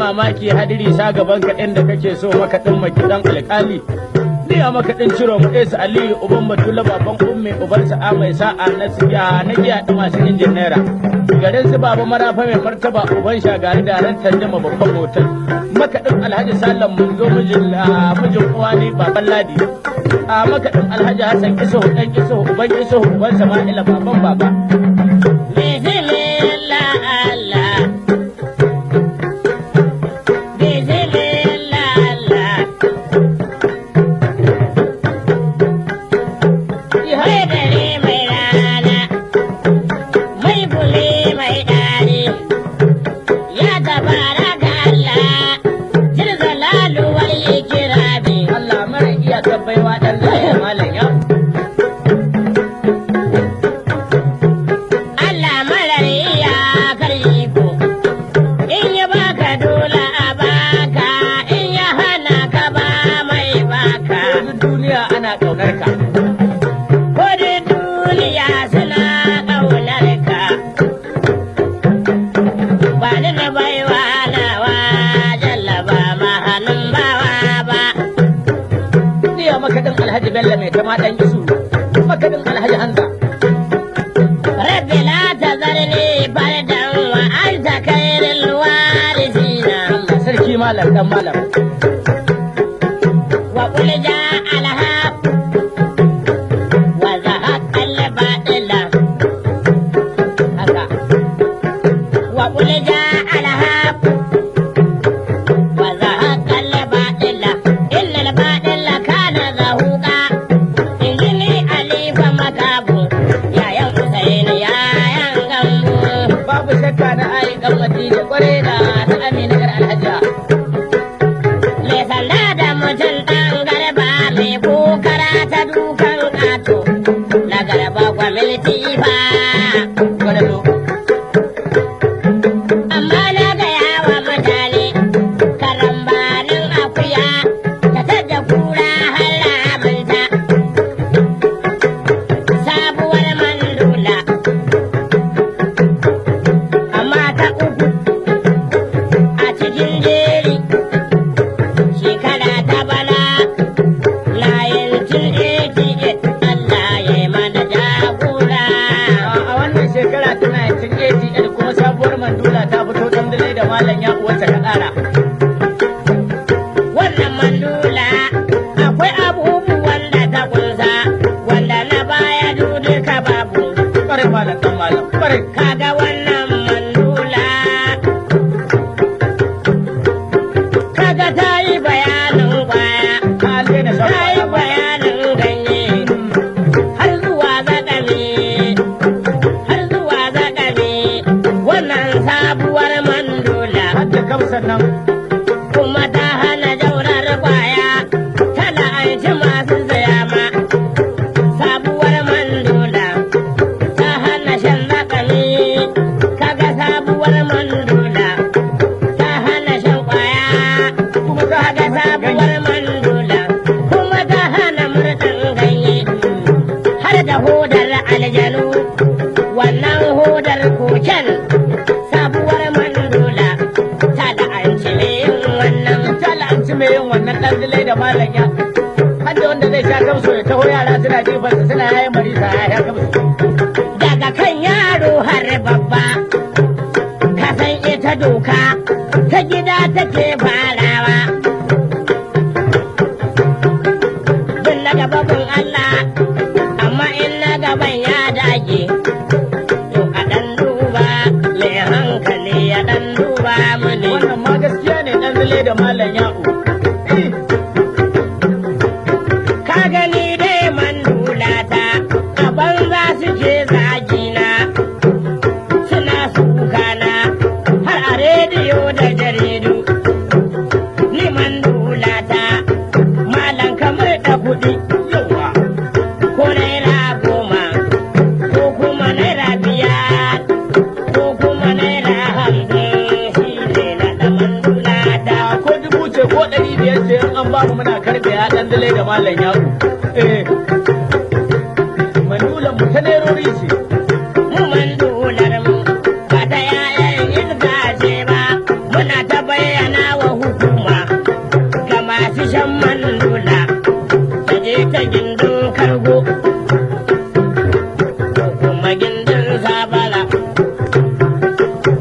Mamaki hadiri sa gaban ka inda kake so, makaɗin makiɗan alƙali. Ni a makaɗin ciro mu Isa Aliyu uban Batula, baban Ummi, uban Sa'a mai sa'a na siya na giya da masu injin naira. Garin su Baba Marafa, mai martaba uban Shagari da ran tanjama babban hotel. Makaɗin Alhaji Salam Munzo, mijin uwa ne, baban Ladi. A makaɗin Alhaji Hassan Isuhu, ɗan Isuhu, uban Isuhu, uban Sama'ila, baban baba. Bismillah Allah. Bismillah Allah. Mai dare mai rana, mai gule mai ɗari, ya tabaraka Allah, jirzalalu wal ikirami. Allah mara iyakar baiwa, ɗan lafiya malam ya. Allah marar iyakar iko, in ya baka dole a baka, in ya hana ka ba mai baka. Yanzu duniya ana ƙaunar ka. Ko da duniya suna ƙaunar ka, ba ni da baiwa nawa jallaba ma hannun bawa ba. Niya makaɗin Alhaji Bello mai tama ɗan Isu. Makaɗin Alhaji Hanza. Rabbi la tazarni fardan wa anta khairul warisina. Allah sarki malam ɗan malam. وقل جاء الحق وزهق الباطل. Haka. وقل جاء الحق وزهق الباطل إن الباطل كان زهوقا. إنني أليف مكابو يا يوم حسين يا ينغمبو. Babu shakka na ayi ɗan Madina kwarai da na Amina ƴar Alhaji. Mai sanda da mutum ɗan garba, mai kokara ta dukan ƙato na garba kwamilti fa. Gwarzo. Amma na gaya wa mutane, karambanin akuya ta tada kura har raminta. Sabuwar mandula, amma ta uku a cikin jeri, shekara ta bana 1988, Allah ya yi mana jagora. A wannan shekara ta 1988 kuma sabuwar mandula ta fito, ɗan dare da malam ya uwarta ka ƙara. Wannan mandula akwai abubuwan da ta kunsa wanda na baya duka babu. Kwarai malam ɗan malam kwarai. Kaga wannan mandula, kaga ta yi bayanin kwaya, An daina shan ta yi kwaya. Bayanin ganye har zuwa zakami, har zuwa zakami, wannan sabuwar mandula. Har da kamsan nan. Kuma ta hana jaurar kwaya, tana aiki masu saya ma. Sabuwar mandula ta hana shan zakami, kaga sabuwar mandula ta hana shan kwaya. Kuma ta Kaga hana sabuwar mandula kuma ta hana murɗin ganye har da hodar aljanu, wannan hodar koken, sabuwar mandula ta la'anci mai yin wannan. Ta la'anci mai yin wannan, ɗan dile da malam ya. Har da wanda zai sha kamso ya taho, yara suna jifansa suna yayin marisa ya sha kamso. Daga kan yaro har babba, ka san ita doka ta gida take farawa. Bin na gaban Allah, amma in na gaban ya dage, to a ɗan duba mai hankali ya ɗan duba mini. Wannan ma gaskiya ne, ɗan dile da malam ya'u. Eh, Ka gani dai mandulata, a banza suke zagina, suna sukana har a rediyo da jaridu. Ni mandulata malam kamar da kuɗi, Yawwa. ko ₦10, ko kuma ₦5, ko kuma ₦50, shi ne na da mandulata. Ko 1000 ce ko 500 ce, in an bamu muna karɓe ya, ɗan dile da malam ya'u. Eh. Mandulan mu ta nerori ce. Mu mandular mu ba ta yayan iska ce ba, muna ta bayyana. ayyana wa hukuma ga masu shan mandula ta je ta gindin kargo ko kuma gindin sabala.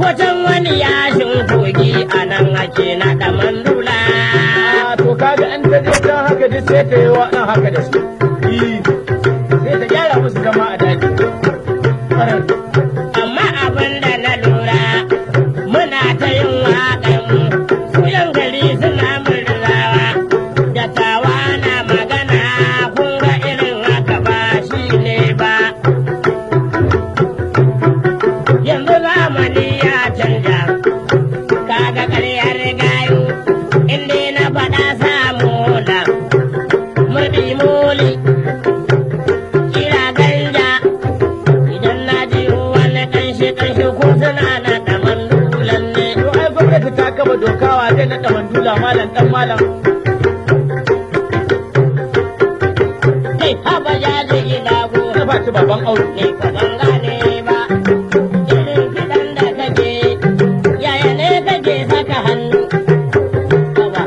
Wajen wani yashin kogi a nan ake naɗa mandula. Ah, to kaga an ta je can haka duk sai ta yi wa nan haka da su. Eh, sai ta gyara musu zama a daji. Ƙwarai. Amma abin da na lura muna ta yin waƙar mu, su yan gari suna murzawa, dattawa na magana, kun ga irin haka ba shi ne ba. Yanzu zamani ya canja, kaga ƙaryar gayu, inda na faɗa samu da murɗi moli, kira ganja. Idan na ji wani ƙanshi ƙanshi ko suna na ɗaman dulan ne. To ai gwamnati ta kafa dokawa zai naɗa mandula malam ɗan malam. Kai haba ya ji ina Na go, ba ci baban aure. ni ko ban gane ba. Irin kiɗan da kake, yaya ne kake saka hannu? Haba.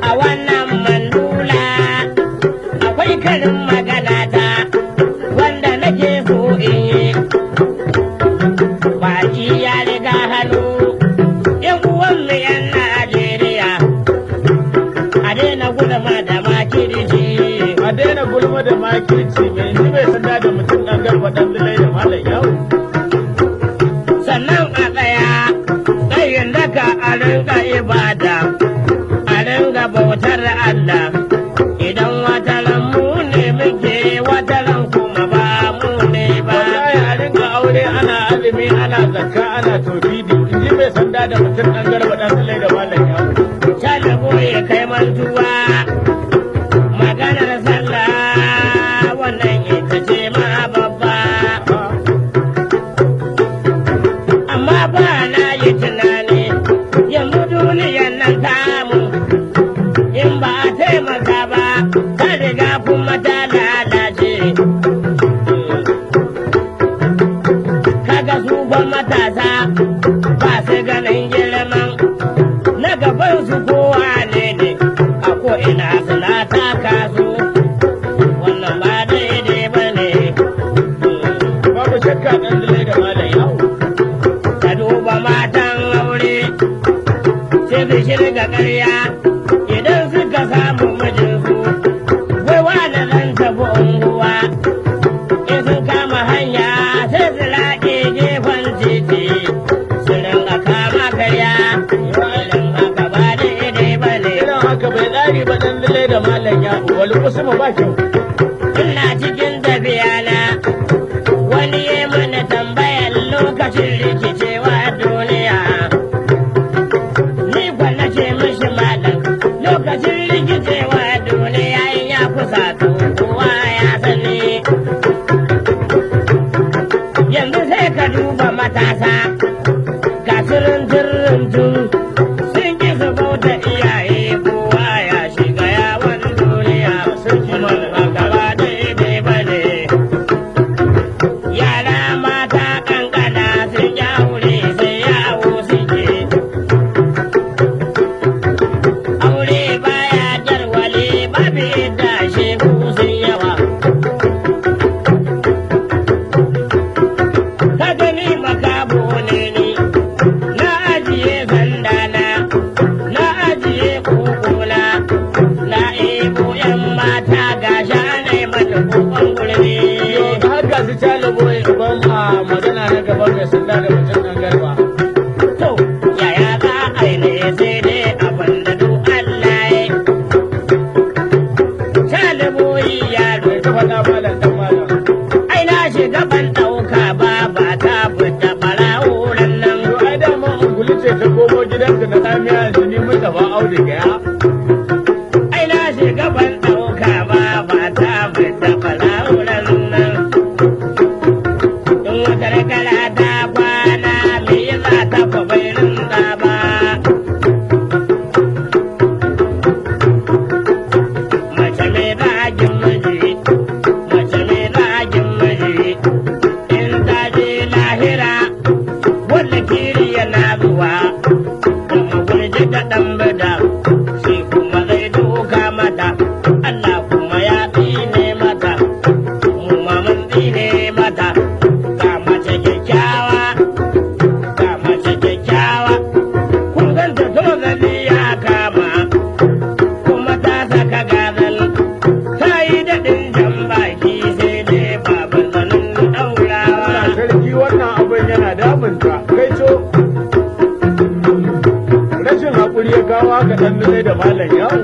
A wannan mandula akwai karin magana ta wanda nake so in yi. Baki ya riga hannu, ‘yan uwanmu ‘yan Najeriya, a daina gulma da makirci. A daina gulma da makirci mai ji mai sanda da mutum ɗan garba ɗan zulai da malam yawo. Sannan a tsaya, tsayin daka a rinka ibada, a rinka bautar Allah. Idan wataran mu ne muke, wataran kuma ba mu ne ba. Wallahi a rinka aure ana azumi ana zakka ana tofidi in ji mai sanda da mutum ɗan garba ɗan zulai da malam yawo. Talabo ya kai mantuwa, maganar sallah wannan ita ce ma babba. Amma ba na yi tunani, yanzu duniyar nan tamu, in ba a taimaka ba, ta riga kuma ta lalace. Kaga su ba matasa ba su ganin girman na gaban su kowa ne ne a ko ina suna taka su, wannan ba daidai ba ne. Babu shakka ɗan zulai da malam yawo. Ka duba matan aure sai su shirga ƙarya idan suka samu mijinsu, wai wani zan tafi unguwa, in sun kama hanya sai su laƙe gefen titi su rinka kama karya, irin haka ba daidai ba ne. Irin haka bai tsari ba ɗan zulai da malam yawo. Wani kusuma ba kyau. Ina cikin tafiya na wani ya mana tambayar lokacin rikicewa duniya. Ni kwa na ce mishi malam lokacin rikicewa duniya in ya kusa to kowa ya sani. Yanzu sai ka duba matasa ga turin turin tun sun ki su bauta iyaye, kowa ya shiga yawon duniya. Sarki malam. Haka ba daidai ba ne. Yara mata kankana sun yi aure sai yawo suke. Aure baya jarwale babu yadda shegu sun yawa. Ka gani makabo ne ni, na ajiye sandana, na ajiye kukuna, na ebo 'yan mata ga shane mata kokon gurbi. Har ga su calibo uban a magana na gaba mai sanda da mutum ɗan garba. To, yaya za a yi ne sai dai abin da duk Allah ya yi. Caliboyi yaro, Mai ta faɗa malam ɗan malam. ai na shiga ban ɗauka ba ba ta fita ɓarawo nan. To ai dama ungulu ce ta komo gidanta na tsamiya yanzu ni Mustapha Audu gaya. Ai na shiga ban ɗauka ba ba ta fita ɓarawo nan. In wata kala ta kwana me yasa ta fa bai rinka ba. Mace mai zagin miji, mace mai zagin miji, in ta je lahira. gaida malam yawo.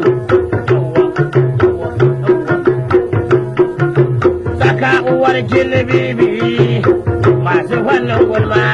Saka uwar jini bibi masu fannin gulma.